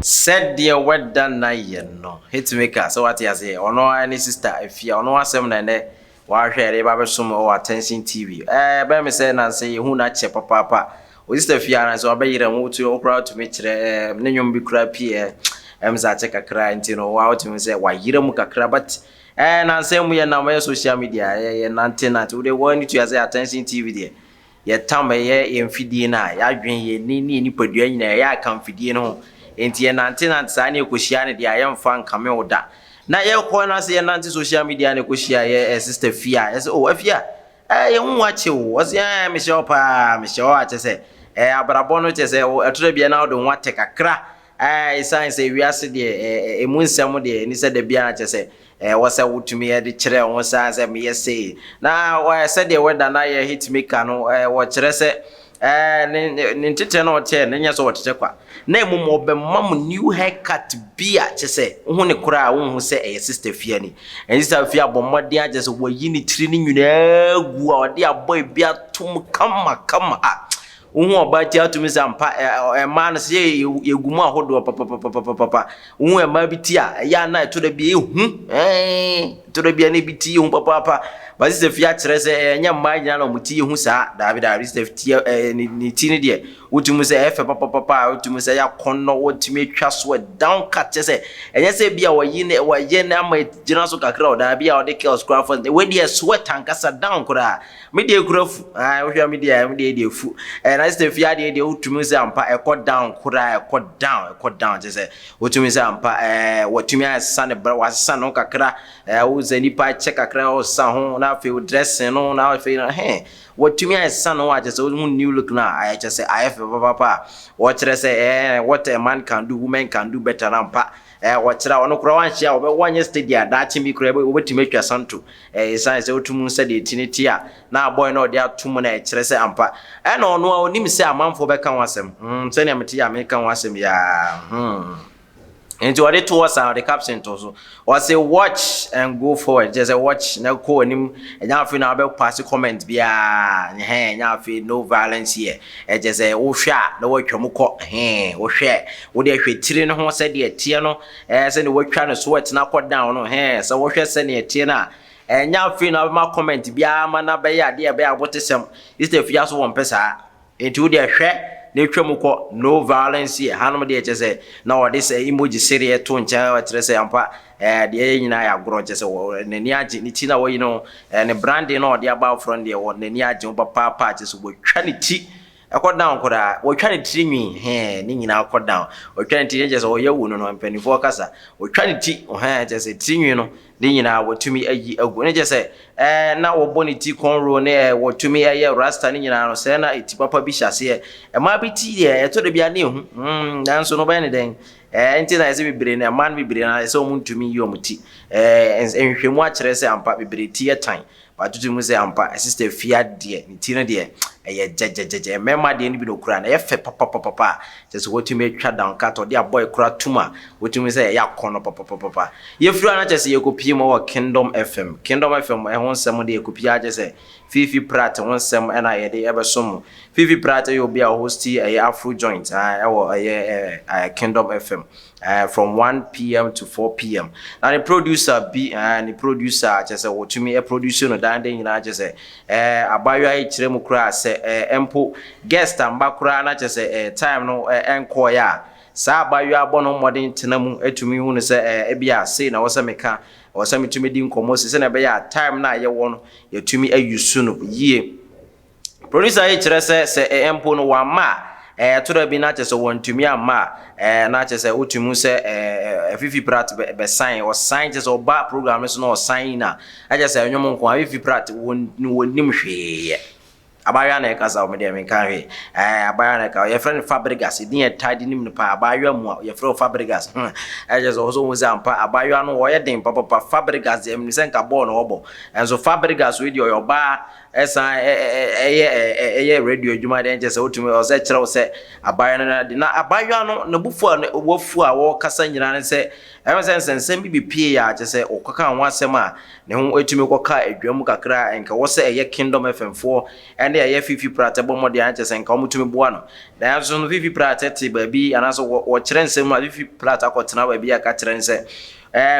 Sɛdeɛ wɛda na yɛ no, Hitmaker, sɛ wate aseɛ, ɔno ara ne Sister Afia, ɔno asɛm na ɛnɛ wahwɛ yɛde ba bɛsom wɔ Attention TV. Ɛbɛyɛ me sɛ nansa yi yɛhu no akyɛ papaapa. O Sister Afia nansa wabɛyera mu, wotu wo koraa wotumi kyerɛ ne nnwom bi koraa pii ɛm sɛ akyɛ kakra nti no wa wotumi sɛ wayera mu kakra, but nansa mu yɛnam ɛyɛ social media, yɛ nante nante, wode wɔn ani tua sɛ Attention TV deɛ yɛtam ɛyɛ yɛn mfidie no a, yɛadwene, yɛn ani ne yɛn nipadua nyinaa ɛyɛ aka mfidie no ho. Enti yɛnantenante saa ne yɛkɔhyia no deɛ a, yɛmfa nkame wo da. Na yɛkɔ na sɛ yɛnante social media na yɛkɔhyia yɛ eh, Sister Fia, yɛsɛ, oh, Afia, eh, yɛn ho akye wo. Ɔsɛ, eh, mehyɛ wo paa, mehyɛ wo akyɛ sɛ, eh, abrabɔ no kyɛ sɛ, ɛtɔ da bia na wode wo ho atɛ kakra. Eh, ɛsiane sɛ wiase deɛ, eh, emu nsɛm deɛ, ɛni sɛ da biara kyɛ sɛ, Ɛwɔ sɛ wotumi de kyerɛ wo ho saa sɛ meyɛ sei. Na sɛdeɛ wɛda no ayɛ hitmaker no, wɔkyerɛ sɛ ne ne ntetɛ no ɔteɛ no nyɛ sɛ ɔtetɛ kwa. Na mmom ɔbɛma mo new haircut bi a kyɛ sɛ wohu ne koraa a wonhu sɛ ɛyɛ Sister Fia ni. Ɛnti Sister Fia abɔ mmɔden akyɛ sɛ wayi ne tiri no nyinaa gu a ɔde abɔ ebi atom kama kama a Wohu ɔbaa ti a wotumi sɛ ampa mmaa no sɛ yɛgu mu ahodoɔ papapapapapa. Wohu mmaa bi ti a ɛyɛ a na ɛtɔ da bi ɛhu ɛtɔ da bi a na ebi ti yɛ hu papaapa. But Sister Fia kyerɛ sɛ ɛnyɛ mmaa nyinaa na wɔn ti yɛ hu saa. Daabi daabi, Sister Fia ne ti no deɛ wotumi sɛ ɛyɛ fɛ papapapa a wotumi sɛ ɛyɛ akɔnnɔ, wotumi atwa so down cut kyerɛ sɛ ɛnyɛ sɛ bi a wɔyi ne wɔyɛ ne ama gyina so kakra o, daabi a wɔde curls koraa fɔ wei deɛ sweat ankasa down koraa. Me deɛ kura fu. Ah, wohwɛ me deɛ, me deɛ deɛ fu. Eh, na sister fie adeɛ deɛ wotumi sɛ ampa ɛkɔ down koraa, ɛkɔ down, ɛkɔ down kyerɛ sɛ wotumi sɛ ampa eh watumi asesa ne bra, wasesa ne ho kakra. Eh, wo sɛ nipa kyɛ kakra ɔsesa ho na afei wo dressing no na afei no he watumi asesa ne ho akyɛ sɛ wohu new look na ayɛ kyɛ sɛ ayɛ fɛ papaapa a wɔkyerɛ sɛ eh what a man can do, women can do better na ampa. Eh, wɔkyerɛ a ɔno koraa wanhyɛ a wɔbɛ wɔnyɛ steady a daakye bi koraa wɔbɛtumi atwa santo. Eh, esiane sɛ wotum hu sɛdeɛ ti no te a, na abɔe na ɔde ato mu na ɛkyerɛ sɛ ampa. Ɛna ɔno a ɔnim sɛ amanfoɔ bɛka ho asɛm. Hmm, sɛnea mete yi a meka ho asɛm yi ara. Hmm. Nti ɔde to hɔ saa, ɔde caption to so. Ɔse watch and go forward. Kyerɛ sɛ watch na kɔ anim. Ɛnyɛ afei na wabɛ pass comment biara. Ɛhɛn, ɛnyɛ afei, no violence here. Ɛkyerɛ sɛ wohwɛ a na watwa mu kɔ. Ɛhɛn, wohwɛ, wode hwɛ tiri no ho sɛdeɛ ɛteɛ no. Ɛɛ, sɛdeɛ watwa no so ɛtena kɔ down no, hɛn, sɛ wohwɛ sɛdeɛ ɛteɛ no a, ɛnyɛ afei na wabɛma comment biara ma no abɛyɛ adeɛ a ɛbɛyɛ abotesɛm. Sister Afia so wɔmpɛ saa. Enti wo deɛ hwɛ na twa mu kɔ, no violence here. Hanom deɛ kyerɛ sɛ na wɔde sɛ emoji sereɛ to nkyɛn kyerɛ sɛ ampa ɛɛ deɛ ɛyɛ nyinaa yɛ agorɔ, kyerɛ sɛ wɔ n'ani agye ne ti na wayi no, ɛɛ ne branding na ɔde aba aforɔ no deɛ wɔ n'ani agye ho papaapa, kyerɛ sɛ watwa ne ti ɛkɔ down koraa, wɔtwa ne tiri nwi, hɛn, ne nyinaa kɔ down, wɔtwa ne ti, kyerɛ sɛ ɔyɛ wu no no, mpanimfoɔ kasa, wɔtwa ne ti, hɛn, kyerɛ sɛ tiri nwi no ne nyinaa wɔtumi ayi agu, ne kyerɛ sɛ ɛɛ na wɔbɔ ne ti cornrow ne ɛɛ wɔtumi ɛyɛ rasta ne nyinaa no, sɛ na ti papa bi hyɛ aseɛ, mmaa bi ti deɛ ɛtɔ da bi a na ehu, mm, nanso no bɛyɛ ne dɛn, ɛɛ nti na ɛsɛ bebree no, mmaa no bebree na ɛsɛ wɔn ntumi yi wɔn ti, ɛɛ nhwehwɛmu akyerɛ sɛ ampa bebree ti yɛ tan. Watoto mu sɛ ampa Sister Afia deɛ ne ti no deɛ ɛyɛ gyɛgyɛgyɛgyɛ. Mmarima deɛ no bi na ɔkura no, ɛyɛ fɛ papapapapa a kyerɛ sɛ watumi atwa down cut, ɔde abɔe koraa tum a wotumi sɛ ɛyɛ akɔnnɔ papapapapa. Yɛfiri hɔ a na kyerɛ sɛ yɛkɔpie mu wɔ Kingdom FM. Kingdom FM ɛho nsɛm deɛ yɛkɔpie ara kyerɛ sɛ Fiifi Pratt ho nsɛm na yɛde ɛbɛsom mo. Fiifi Pratt yɛ obi a ɔhosti ɛyɛ Afro Joint ɛwɔ ɛyɛ Kingdom FM. Eh, from 1 p.m. to 4 p.m. Na ne producer bi, eh, ne producer kyerɛ sɛ wɔtumi eh, produce no dan de nyinaa kyerɛ sɛ eh, abaayewa yi kyerɛ mu koraa sɛ eh, mpo guest amba koraa na kyerɛ sɛ eh, time no eh, ɛnkɔɔeɛ a saa abaayewa abɔ no mmɔden tena mu atumi hu no sɛ eh, ebi a sei na ɛwɔ sɛ meka, ɛwɔ sɛ metumi di nkɔmmɔ si sɛnea ɛbɛyɛ a time no a yɛwɔ no yɛtumi ayusu no yie. Producer yi kyerɛ sɛ sɛ ɛɛ mpo no wamma a, ɛɛ ɛtɔ da bi na kyerɛ sɛ wɔntumi amma a, ɛɛ na kyerɛ sɛ wotumi hu sɛ ɛɛ Fifi Pratt bɛ bɛsan, ɔsan kyerɛ sɛ ɔba program no so na ɔsan in a, na kyerɛ sɛ nnwom nko ara, Fifi Pratt wɔn wɔnnim hwee yɛ. Abaayewa na ɛkasa o, me deɛ menka hwee. Ɛɛ abaayewa na ɛka, yɛfrɛ no Fabregas, edin yɛ taa de nim no paa, abaayewa mu a yɛfrɛ wo Fabregas. Hmm, ɛkyerɛ sɛ ɔwɔ sɛ wohu sɛ ampa abaayewa no ɔyɛ den papapa, Fabregas deɛ menim sɛ nka bɔɔl na ɔbɔ, ɛnso Fabregas wei deɛ ɔyɛ ɔbaa. Ɛsan ɛyɛ ɛyɛ radio adwuma deɛ, nkyɛ sɛ wotumi ɔsɛ kyerɛ wo sɛ abaayewa no de na abaayewa no ne bufu a wafu a wɔkasa nyinaa ne sɛ ɛwɔ sɛ nsɛnsɛm bi bepie a kyɛ sɛ ɔkɔka ho asɛm a ne ho etumi kɔka adwa mu kakra a nka wɔ sɛ ɛyɛ Kingdom FM foɔ ɛne ɛyɛ Fifi Pratt bɔ mmɔden a nkyɛ sɛ nka wɔtumi boa no. Nanso no Fifi Pratt te baabi anaasɛ wɔkyerɛ nsɛm mu a Fifi Pratt akɔtena baabi a ka kyerɛ ne sɛ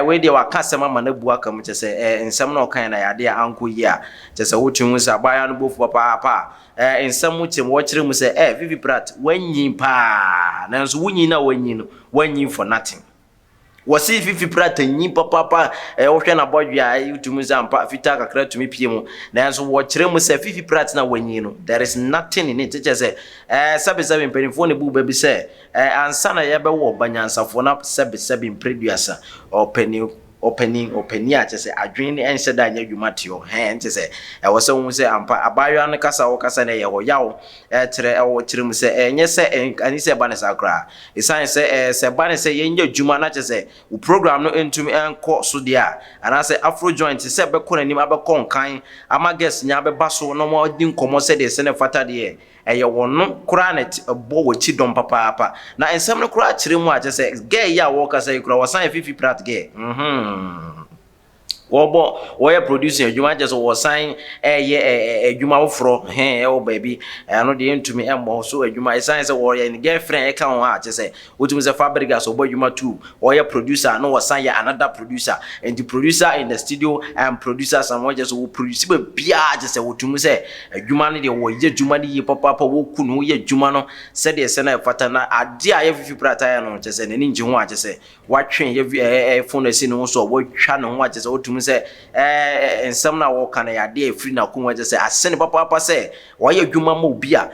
wei deɛ waka asɛm ama no abu aka mu, kyɛ sɛ nsɛm na ɔkae na yɛ adeɛ a ankɔ yie a kyɛ sɛ wotumi hu sɛ abaayewa no bo afu papaapa a nsɛm mu kyɛm wɔkyerɛ mu sɛ Fifi Pratt, wanyin paa, nanso wonyin na wanyin no, wanyin for nothing. Wɔse Fifi Pratt nyin papaapa. Wohwɛ n'abɔdwe a, wotumi sɛ ampa fitaa kakra tumi pie mu, nanso wɔkyerɛ mu sɛ Fifi Pratt na wanyin no, there is nothing in it. Kyɛ sɛ sɛbesɛbe mpanimfoɔ ne bu baabi sɛ ansa na yɛbɛwɔ ɔba nyansafoɔ na sɛbesɛbe mprɛduasa ɔpanin ɔpanin ɔpanin a kyɛ sɛ adwene ne ɛnhyɛ da nyɛ adwuma te hɔ hɛn, kyɛ sɛ ɛwɔ sɛ wohu sɛ ampa abaayewa no kasa a wɔkasa no ɛyɛ hɔ yaw ɛkyerɛ ɛwɔ kyerɛ mu sɛ ɛnyɛ sɛ ɛni sɛ ɛba ne saa koraa, ɛsiane sɛ sɛ ɛba ne sɛ yɛnyɛ adwuma na kyɛ sɛ wo program no ntumi nkɔ so deɛ a, anaasɛ Afro Joint sɛ bɛkɔ n'anim abɛkɔ nkan ama guest nya bɛba so na wɔn adi nkɔmmɔ sɛdeɛ sɛ ne fata deɛ, ɛyɛ wɔn no koraa na ɛbɔ wɔ akyi dɔm papaapa. Na nsɛm no koraa kyerɛ mu a kyɛ sɛ girl yi a wɔrekasa yi koraa wɔsan yɛ Fifi Pratt girl. Wɔbɔ wɔyɛ producing adwuma, kyɛ sɛ wɔsan ɛyɛ adwuma foforɔ hɛn ɛwɔ baabi. Ɛno deɛ ntumi ɛmmɔ so adwuma, ɛsan sɛ wɔyɛ ne girlfriend ɛka ho a kyɛ sɛ wotumi sɛ Fabregas ɔbɔ adwuma too, ɔyɛ producer na wɔsan yɛ another producer, nti producer in the studio and producer some wɔn kyɛ sɛ wɔ produce baabiara, kyɛ sɛ wotumi sɛ adwuma no deɛ wɔyɛ adwuma no yie papaapa, wɔku no wɔyɛ adwuma no sɛdeɛ sɛ na ɛfata. Na adeɛ a yɛ Fifi Pratt ayɛ no, kyɛ sɛ n'ani ngye ho a kyɛ sɛ watwe yɛ ɛɛ phone asi ne ho so a watwa ne ho a kyɛ sɛ wotumi sɛ nsɛm no a wɔka no yɛ adeɛ a ɛfiri n'akoma, kyɛ sɛ asene papaapa sɛ wɔyɛ adwuma ma obi a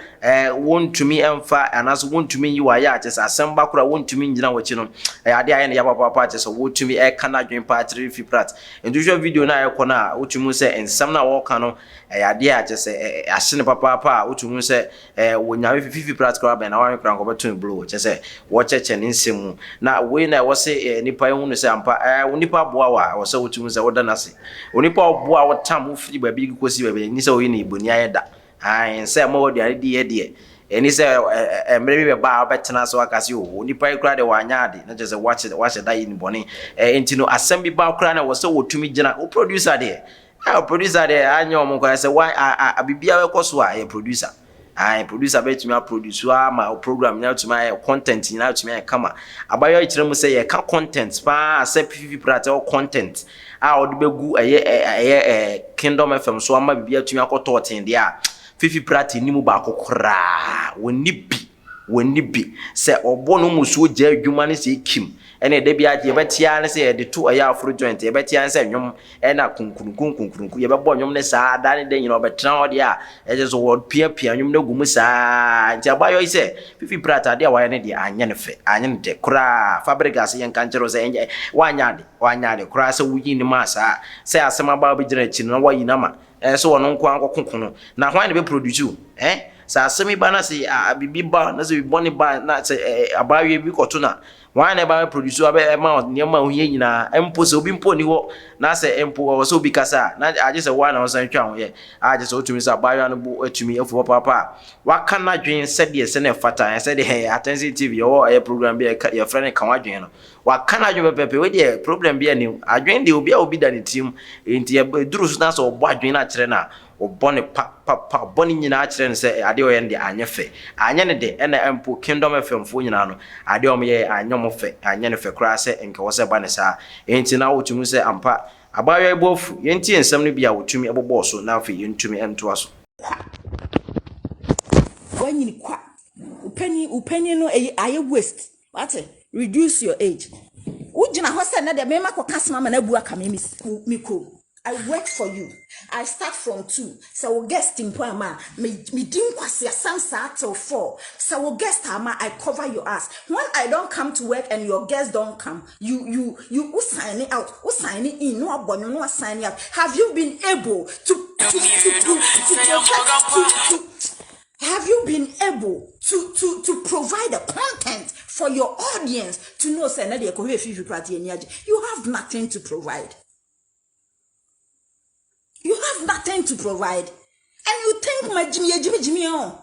wɔntumi mfa anaasɛ wɔntumi nyi wɔayɛ a kyɛ sɛ asɛm ba koraa wɔntumi ngyina wɔakyi no, ɛyɛ adeɛ a ayɛ no ya papaapa, kyɛ sɛ wɔtumi ɛka n'adwene paa kyerɛ Fifi Pratt. Nti wohwɛ video no a ɛkɔ no a, wotumi sɛ nsɛm no a wɔka no ɛyɛ adeɛ a kyɛ sɛ ahyene papaapa a wotumi sɛ wɔnyame Fifi Pratt koraa bɛn na wɔahwɛ koraa nkɔbɛto no blow, kyɛ sɛ wɔkyɛkyɛ ne nsɛm mu. Na wei na ɛwɔ sɛ nipa ehu no sɛ ampa onipa aboa wo a, ɛwɔ sɛ wotumi sɛ woda n'ase. Onipa ɔboa wo tam wo firi baabi kɔsi baabi ni sɛ oyi ne boni ayɛ da ae nsɛ ɛma wɔ aduane di yɛ deɛ ɛni sɛ mmerɛ bi bɛba a wobɛtena so aka sɛ o onipa yi koraa deɛ wanyɛ ade na kyerɛ sɛ wahyɛ da yi ne bɔne. Nti no asɛm bi ba koraa na ɛwɔ sɛ wɔtumi gyina wo producer deɛ, producer deɛ anyɛ wɔn koraa sɛ wa a biribiara bɛkɔ so a ɛyɛ producer. Ayi producer bɛtumi aproduce ama program nyinaa tumi ayɛ content nyinaa tumi ayɛ kama. Abayewa yi kyerɛ mu sɛ yɛka content paa sɛ Fifi Pratt ɛwɔ content a ɔde bɛgu ɛyɛ Kingdom FM so ama biribi atumi akɔ tɔɔten deɛ a, Fifi Pratt ni mu baako koraa wɔnni bi, wɔnni bi. Sɛ ɔbɔ no musuo gya adwuma no sɛ kim ɛna ɛda bi agye yɛbɛtea ne sɛ yɛde to ɛyɛ Afro Joint, yɛbɛtea ne sɛ nnwom ɛna kunkunku kunkunku yɛbɛbɔ nnwom ne saa da ne da nyina ɔbɛtena hɔ deɛ a ɛkyɛ sɛ wɔpiapia nnwom no agu mu saa. Nti abayewa yi sɛ Fifi Pratt, adeɛ a wayɛ no deɛ anyɛ no fɛ, anyɛ no dɛ koraa. Fabregas, yɛnka nkyerɛ wo sɛ ɛnyɛ wanyɛ ade, wanyɛ ade koraa sɛ woyi ne maa saa sɛ asɛm aba wobɛgyina akyi no na wayi no ama sɛ ɔno nko ara nkɔko no na hwan na bɛproduce o. Sɛ asɛm yi ba na sɛ biribi ba na sɛ bɔne ba na sɛ abaayewa bi kɔto na hwan na ɛba produce abɛ ɛma nneɛma a ohia nyinaa? Mpo sɛ obi mpo ni hɔ na sɛ mpo ɔwɔ sɛ obi kasa a na agye sɛ wɔn na wɔsan twa ho yɛ agye sɛ wotumi sɛ abaayewa no bo atumi afu papaapa a waka n'adwene sɛdeɛ sɛ na ɛfata sɛdeɛ Attention TV yɛwɔ ɛyɛ program bi a yɛfrɛ no Ka W'adwene no, waka n'adwene pɛpɛpɛ. Wei deɛ problem bi anim adwene deɛ obi a obi da ne tirim nti ɛduru so na sɛ ɔbɔ adwene no akyerɛ no a, ɔbɔ ne pa pa pa, ɔbɔ ne nyinaa kyerɛ no sɛ adeɛ ɔyɛ no deɛ anyɛ fɛ, anyɛ ne de. Ɛna mpo Kingdom FM foɔ nyinaa no, adeɛ a wɔyɛ anyɛ wɔn fɛ, anyɛ ne fɛ koraa sɛ nka wɔ sɛ ɛba ne saa. Enti na wotumi sɛ ampa abaayewa yi bo afu. Yɛntie nsɛm no bi a wɔtumi bobɔɔ so na afei yɛntumi ntoa so. Kwa wanyini kwa wo panyin no ɛyɛ ayɛ waste. Wate, reduce your age. Wogyina hɔ sɛ nnɛ deɛ mema kɔka soma ma no abu aka me kom. I work for you. I start from 2. Sɛ wo guest mpo ama a, me di nkwasi asɛm saa till 4. Sɛ wo guest ama, I cover your ass. When I don't come to work and your guest don't come, you wo sign me out, wo sign me in, no abɔ no, no sign me out. Have you been able to protect to have you been able to provide the content for your audience to know say na de kɔ Fifi Pratt ani agye? You have nothing to provide. You have nothing to provide. And you think ma gyimi yɛ gyimi gyimi o.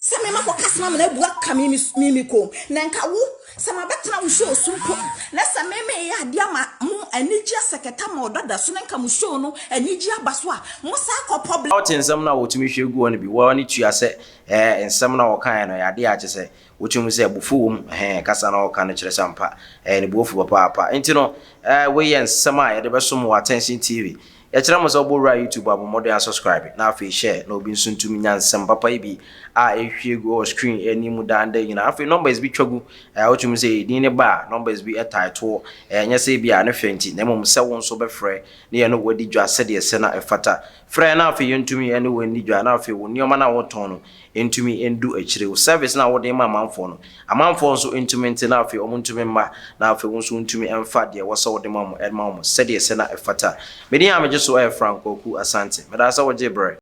Sɛ me makɔ kasa ma na abu aka me me me kom. Na nka wo sɛ ma bɛtena wo show so mpo na sɛ me me yɛ adeɛ ama mo anigye asɛkɛta ma ɔdɔ da so na nka mo show no anigye aba so a mo saa kɔ public. Wote nsɛm no a wɔtumi hwie gu hɔ no bi, wɔn ani tua sɛ ɛɛ nsɛm no a wɔkaeɛ no ɛyɛ adeɛ a kyerɛ sɛ wotumi hu sɛ abufuo wɔ mu, ɛhɛn, kasa no a wɔka no kyerɛ sɛ ampa ɛyɛ ne bo afu papaapa. Enti no, ɛɛ wei yɛ nsɛm a yɛde bɛsom wɔ Attention TV. Yɛkyerɛ mo sɛ wobɔ wura YouTube a, bɔ mmɔden asubscribe na afei share na obi nso ntumi nya nsɛm papa yi bi a ɛhwie gu wɔ screen anim mu daa nda nyinaa. Afei numbers bi twa gu, ɛɛ wotumi sɛ edin ne ba a numbers bi ɛtae toɔ, ɛɛ nyɛ sɛ ebi a ne fɛ nti na mmom sɛ wo nso bɛfrɛ ne yɛne wo adi dwa sɛdeɛ ɛsɛ na ɛfata. Frɛ na afei yɛntumi ne wo nni dwa na afei wo nneɛma no a wotɔn no ntumi ndu akyire. Wo service no a wode ma amanfoɔ no, amanfoɔ nso ntumi nte na afei wɔn ntumi mma na afei wo nso wontumi mfa deɛ ɛwɔ sɛ wode ma wɔn ma wɔn sɛdeɛ ɛsɛ na ɛfata. Me din a megye so yɛ Frank Kwaku Asante. Medaa sɛ wogyee berɛ.